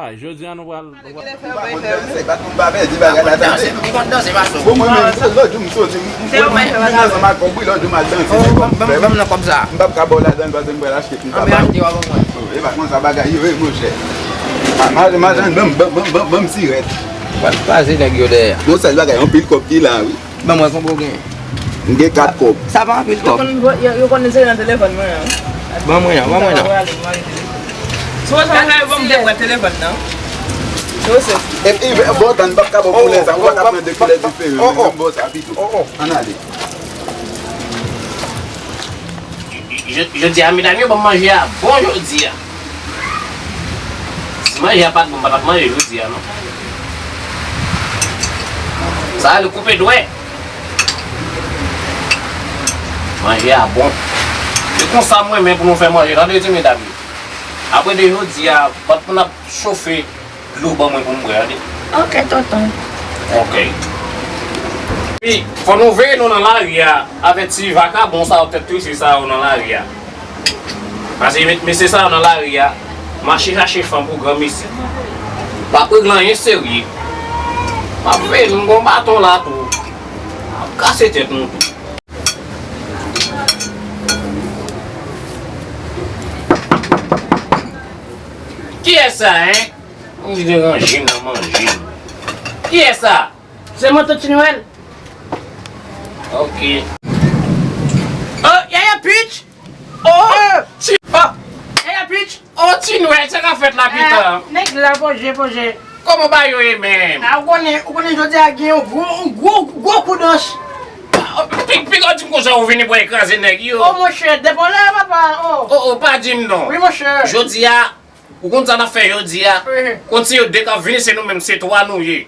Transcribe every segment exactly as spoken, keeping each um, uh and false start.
A, jodi a nou pral, nou pral. Ou pa konn danse, bat moun pa pèdi bagay la, tande. Li konn danse, pa sou. Bon, mwen menm, se lòt jou m soti, m, m, m, m vin ansanm ak kòb, wi, lòt jou m al danse, se kòb m fè. Ban m nan kòb sa. M p ap ka ba w ladan l, paske m pral achte pou m kapab. Anben achte, w a ban mwen. E pa konsa bagay yo ye, monchè. Ma, ma, majan, ban m, ban m, ban m, ban m, ban m sirèt. W ap kraze nèg yo dèyè. Bon, sèl bagay, anpil kòb ki la, wi. Ban mwen konbyen w gen. M gen kat kòb. Sa pa anpil kòb. Yo konn, yo, yo konn se nan telefòn mwen an. Ban mwen an, ban mwen an. Si w wè sa, ban m de pran telefòn nan. Yo se. Epi, bon, tan, m p ap ka ba w koulè sa. Ou pa ka pran de koulè diferan. Ban m ba w sa pito. Ann ale. Jodi a, medam yo, ban m manje a bon jodi a. Si manje a pa t bon, m pa t ap manje jodi a, non. Sa a, li koupe dwèt. Manje a bon. Se konsa m renmen pou nou fè manje, tande ti medam yo. Apre de jodi a, bat pou n ap chofe dlo ban mwen pou m bwè, tande. Ok, tonton. Ok. Epi, fò nou veye nou nan lari a, avèk ti vakabon sa yo, tèt twise sa yo nan lari a. Pase met mesye sa yo nan lari a, mache chache fanm pou granmesi. Pa regle anyen serye. M ap veye nou, m gon baton la tou. M ap kase tèt nou tou. Kiyès sa, en? M di deranje m nan manje m. Kiyès sa? Se mwen, Ti Nwèl. Ok. Oh, Yaya Peach! Oh! Ti, oh! Yaya Peach! Oh, Ti Nwèl, sa k ap fèt la, pita? Nèg la, poze, poze. Kòman bagay yo ye menm? A, ou konnen, ou konnen jodi a gen yon gwo, yon gwo, gwo kou dans. Pi, piga w di m konsa ou vini pou al kraze nèg yo. Oh, monchè, depi w la, papa, oh. Oh, oh, pa di m non. Wi, monchè. Jodi a, ou konn sa n ap fè jodi a? Wi. Konn se yo de k ap vini, se nou menm, se twa nou ye.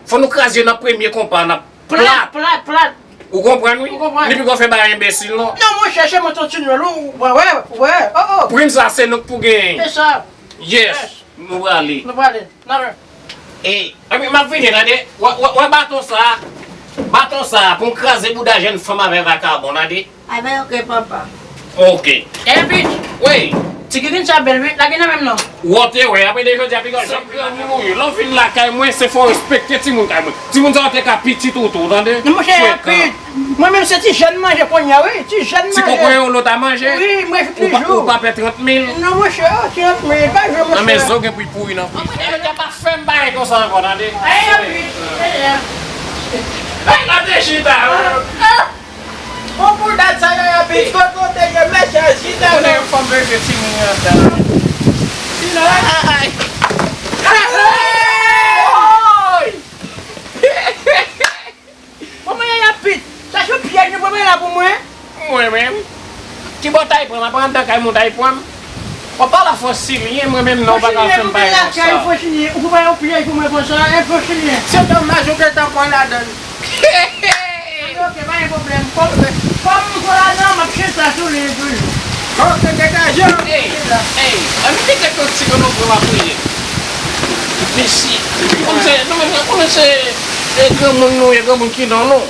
Fò nou kraze yo nan premye konpa, n ap plat, plat, plat. Ou konprann, wi? Ou konprann? Li pi gwo fè bagay enbesil, non. Non, monchè, se mwen, Ti Nwèl, ou, wè, wè, wè, oh, oh. Prim sa, se nou k pou genyen. Se sa. Yes. Nou prale. Nou prale. N a... E, epi m ap vini, tande. Wè, wè, wè baton sa. Baton sa, pou m kraze bouda jèn fanm avè vakabon, tande. Ay, bay, ok, papa. Ok. Epi, wi. Ti Gidin sa bèl, wi. Lage nan men m non. Wote, wi. Apre de jodi a, piga w janm granmoun ou ye. Lè w vin lakay mwen, se fò w respekte timoun kay mwen. Timoun sa yo te ka pitit ou tou, tande? Non, monchè, frekan. Mwen menm se ti jèn manje kounye a, wi. Ti jèn manje. Ti kokoye w lo ta manje? Wi, mwen toujou. Ou pa pè trant mil? Non, monchè, oh, trant mil, pa jwe, monchè. Nan men zo gen pou pouri nan pri. Mwen deja pa fè m bagay konsa ankò, tande? Ay, anpil. Ay, la te chita, wi. Bon, pou dat sa, Yaya Peach, kote w te ye, mèt chita, non? Konnen yon fanm vle jwe timoun nan sa. Sinon, ay, ay, ay. Oy! Bon, mwen, Yaya Peach, chache yon pyèj nou pran la pou mwen. Mwen menm? Ki bò w ta pran? M ap anndan kay mwen w ta pran m? W ap pale a Francilien, mwen menm non, w pa ka fè m bagay konsa. Francilien, ou vin lakay Francilien, ou pou bay yon pyèj pou mwen konsa, e Francilien. Se domaj ou gentan pran ladan l. Ok, pa gen pwoblèm. Kòm, kòm m pran ladan, m ap chita sou li toujou. Ok, degaje w. Ey, ey, ann kite tout ti kono pou m ap priye. Mesi. Kòm se, nou menm, kòm se, e, granmoun nou ye, granmoun ki nan nou.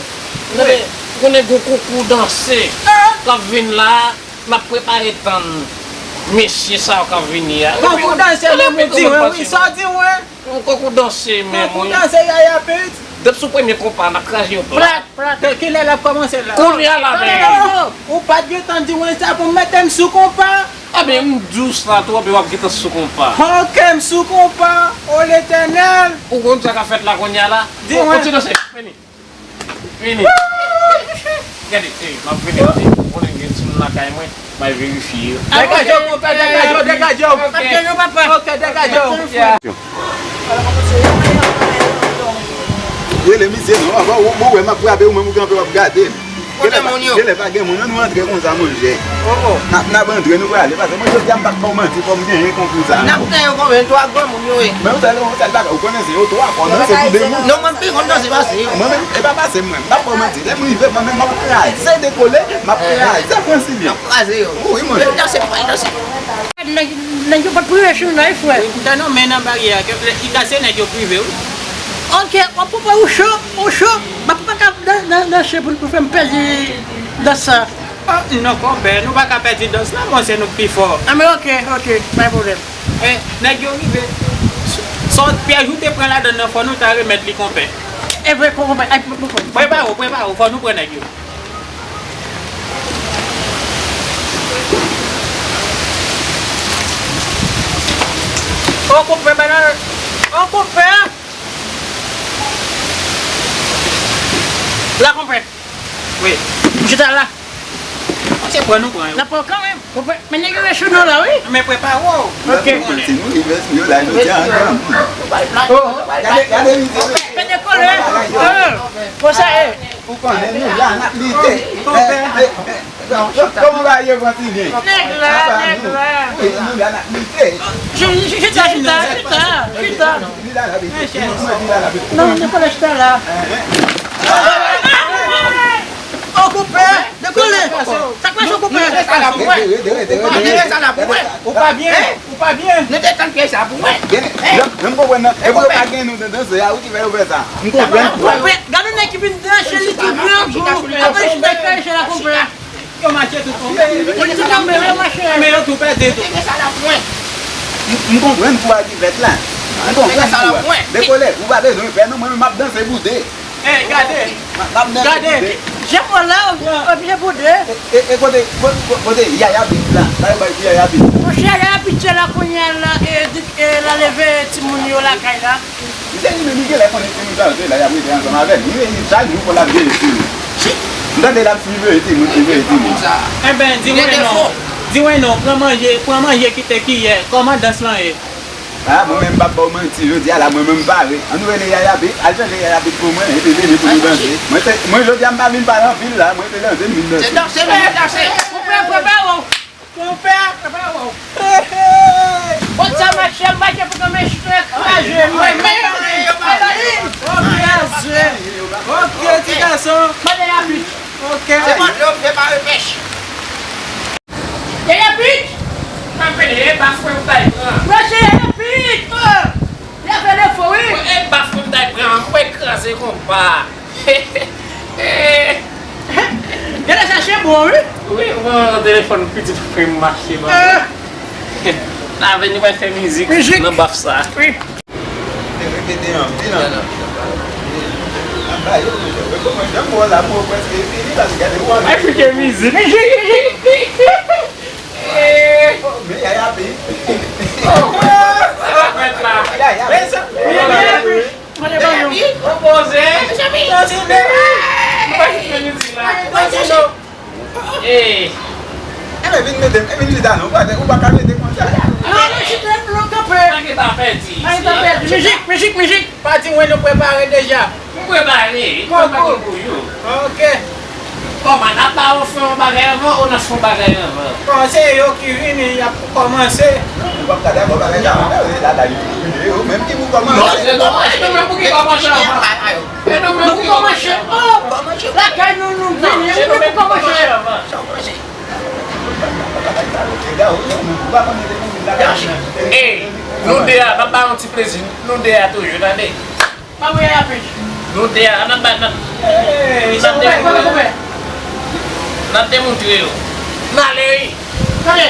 Tande, ou konnen gon konkou danse k ap vin la, n ap prepare tann mesye sa yo k ap vini a. Konkou danse menm ou di mwen, wi, sa w di mwen? Yon konkou danse menm, wi. Konkou danse, Yaya Peach. Depi sou premye konpa, n ap kraze yo plat. Plat, plat. Kilè l ap kòmanse la? Kounye a la menm. Ou pa t gentan di mwen sa pou m mete m sou konpa? Ebyen, m dous la tou, ebyen w ap gentan sou konpa. Ok, m sou konpa. O Letènèl. Ou konn sa k ap fèt la kounye a la? Di mwen. Kontinye danse. Vini. Vini. Gade, ey, m ap vini, gade. Ou konnen gen timoun lakay mwen, m al verifye yo. Degaje w, konpè, degaje w, degaje w. Ok. M ap tande w, papa. Ok, degaje w. Rele misye non, avan ou, ou wè m ap frape, ou menm ou kanpe w ap gade m. Kote moun yo? Genlè pa gen moun, ann nou antre konsa, monchè. Oh, oh. N ap, n ap antre, nou prale. Paske mwen jodi a m pa t ba w manti, fò m genyen konkou sa. N ap gen yo konbyen? Twa granmoun yo ye. Men yon sèl, yon sèl bagay, ou konnen se yo twa, fò danse pou de moun. Non, mwen pi konn danse pase yo. Mwen menm, e pa pase mwen, m pa ba w manti. Lè m rive, mwen menm, m ap kraze dekole, m ap kraze Fransili. N ap kraze yo. Wi, monchè. Menm danse, mwen danse. Nèg, nèg yo pa t prive sou nou, frè. Wi, m tande yon men nan baryè a, ke li ka se nèg yo prive, wi. Ok, w ap pran ou cho, ou cho, m ap pa ka dan-, dan-, danse pou, pou fè m pèdi dans sa. Oh, non, konpè, nou pa ka pèdi dans la, monchè, nou pi fò. Ah, men ok, ok, pa gen pwoblèm. Eh, nèg yo rive. Sòt pyèj ou te pran ladann nan, fò nou ta remèt li, konpè. E vre, konpè. Ay, konpè. Prepare w, prepare w, fò nou pran nèg yo. O konpè, bannan. O konpè. La, konpè. Wi. Misye ta la. Se pran nou pran yo. N ap pran kanmenm. Konpè, men nèg yo rete sou nou la, wi. Men prepare w. Ok. Ti nou rive sou yo la, nou te an granmoun. Oh. Gade, gade, misye. Fè dekole. Oh. Konsa, eh. Ou konnen nou la, n ap lite. Konpè. Eh, eh, eh. Kòman bagay yo, pran ti byen? Nèg la, nèg la. Wi, nou la, n ap lite. Chita, chita, chita, chita. Non, nou pa chita la. O konpè, dekole. Sa k pase, o konpè? Rete la pou mwen. Rete, rete, rete, rete. Ou pa byen, ou pa byen. Nou te tann pyèj sa pou mwen. Byen, jan m konprann nan. Epi yo pa gen nou nan danse a, wi, ki fè yo fè sa. M konprann. Konpè, gade nèg ki vin danse, li tou grangou. Apre chita, chita la, konpè. Yo mache tou tonbe. Yo tou tonbe, yo mache. Men yo tou pèdi tou. M, m konprann kou a ki fèt la. M konprann kou a. Dekole, ou pa bezwen pè non, mwen menm m ap danse boude. Ey, gade. M ap, m ap danse boude. Gade. Jan mwen la, ou oblije boude. E, e, e kote, kote, kote Yaya Beat la? Sa yo bay pou Yaya Beat. Monchè, Yaya Beat se la kounye a la, e, di, e, la leve timoun yo lakay la. Misye li menm, li genlè konnen timoun sa yo se la, y ap rete ansanm avè l. Li menm, chak jou fò l ap veye timoun. M tande l ap siveye timoun, siveye timoun. Enben, di mwen non. Di mwen non, pran manje, pran manje kite kiyè. Kòman dans lan ye? A, mwen menm m p ap ba w manti, jodi a la, mwen menm m pare. Ann nou rele Yaya Beat, al chanje Yaya Beat pou mwen, epi vini pou nou danse. Mwen se, mwen jodi a m pa vin pale anpil la, mwen se danse m vin danse. Se danse, men danse. Ou prè, prepare w. Konpè, prepare w. Hey, hey. Bon, sa mache, mache pou kanmen chita kraze. Mwen, mwen, mwen, mwen, mwen. Ok, ti gason. Mande la pit. Ok. Se pa dlo, se pa repèch. Yaya Pit! Mwen fè de, e baf mwen m t al pran. Mwen se Yaya Pit! Oh! Li ap fè defo, wi! E baf mwen m t al pran, mwen kraze konpa. Gade sa, se bon, wi! Wi, mwen nan telefòn pitit frè m mache, ban mwen. N a vini, mwen fè mizik nan baf sa. Wi. Te repete anpil, anpil. N ap ba yo, yo, yo, yo, mwen janm wè l la, mwen prèske fini, paske gade, ou annik. Ay, fike mizik. Mizik, mizik. Oh, men Yaya Pit. Oh, mèt la. Yaya Pit. Mèt la. Mwen te ban nou. Konpoze. Mèt la. Mwen pa kite mizik la. Mwen te ban nou. Ey! Enben vin mete m, vin chita non, brother, ou pa ka rete konsa. Non, non, chita, non, kanpe. Anyen pa pèdi. Anyen pa pèdi. Mizik, mizik, mizik. Pa di mwen nou prepare deja. M prepare, m prepare pou yo. Ok. Kòman, n ap ba yo fè yon bagay anvan ou n ap fè yon bagay anvan? Bon, se yo ki vini, y ap kòmanse. Ou p ap ka dakò bagay sa, la, la, yo menm ki pou kòmanse. Non, se non, e nou menm pou ki kòmanse anvan. E nou menm pou kòmanse. Oh, lakay nou, nou vini, nou pou kòmanse. Ey, nou de a, n ap ba yon ti plezi, nou de a toujou, tande. Pa voye apich. Nou de a, n ap ba, n ap, n ap demontre yo. N ap demontre yo. N ale, wi. Tande.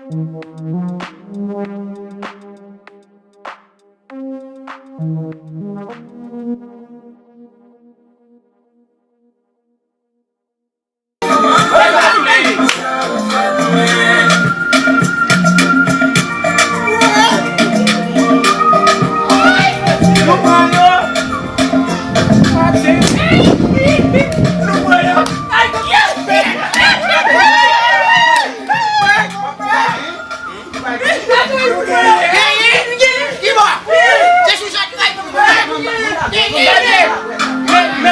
Men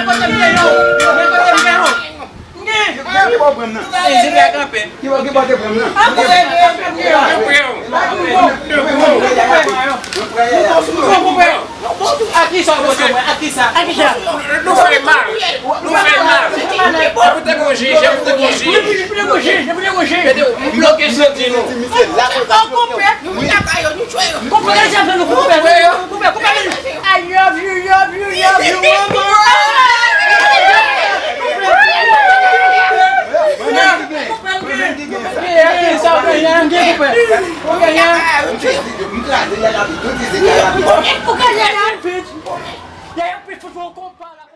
kote m gen yo, men kote m gen yo. Ki bò w pran m nan? Ki bò, ki bò w te pran m nan? Akisa w pote mwen? Akisa? Nou fè mal. Nou fè mal. Ou te gon jij, ou te gon jij. Ou te gon jij, ou te gon jij. M bloke senti nou. Konpè, konpè, konpè, konpè, konpè, konpè, konpè, konpè, konpè, konpè, konpè, konpè, konpè, konpè, konpè, konpè, konpè, konpè, konpè,